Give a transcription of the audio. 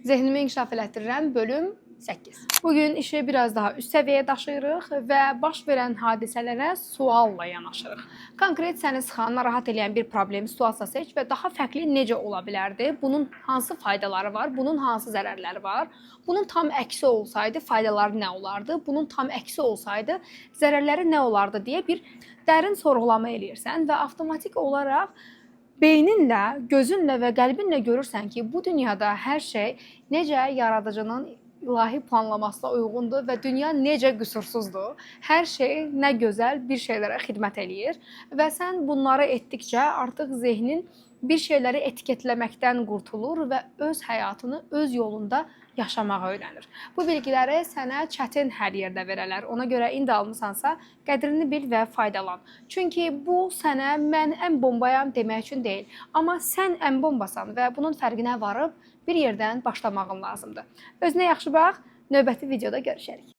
Zehnimi inkişaf elətdirirəm, bölüm 8. Bu gün işi biraz daha üst səviyyəyə daşıyırıq və baş verən hadisələrə sualla yanaşırıq. Konkret səni sıxan, narahat eləyən bir problemi sualsa seç və daha fərqli necə ola bilərdi? Bunun hansı faydaları var? Bunun hansı zərərləri var? Bunun tam əksi olsaydı faydaları nə olardı? Bunun tam əksi olsaydı zərərləri nə olardı deyə bir dərin sorğulama eləyirsən və avtomatik olaraq beyninlə, gözünlə və qəlbinlə görürsən ki, bu dünyada hər şey necə yaradıcının ilahi planlamasına uyğundur və dünya necə qüsursuzdur. Hər şey nə gözəl bir şeylərə xidmət eləyir və sən bunları etdikcə artıq zehnin bir şeyləri etiketləməkdən qurtulur və öz həyatını öz yolunda yaşamağı öyrənir. Bu bilgiləri sənə çətin hər yerdə verərlər. Ona görə indi almısansa, qədrini bil və faydalan. Çünki bu sənə mən ən bombayam demək üçün deyil, amma sən ən bombasan və bunun fərqinə varıb bir yerdən başlamağın lazımdır. Özünə yaxşı bax. Növbəti videoda görüşərik.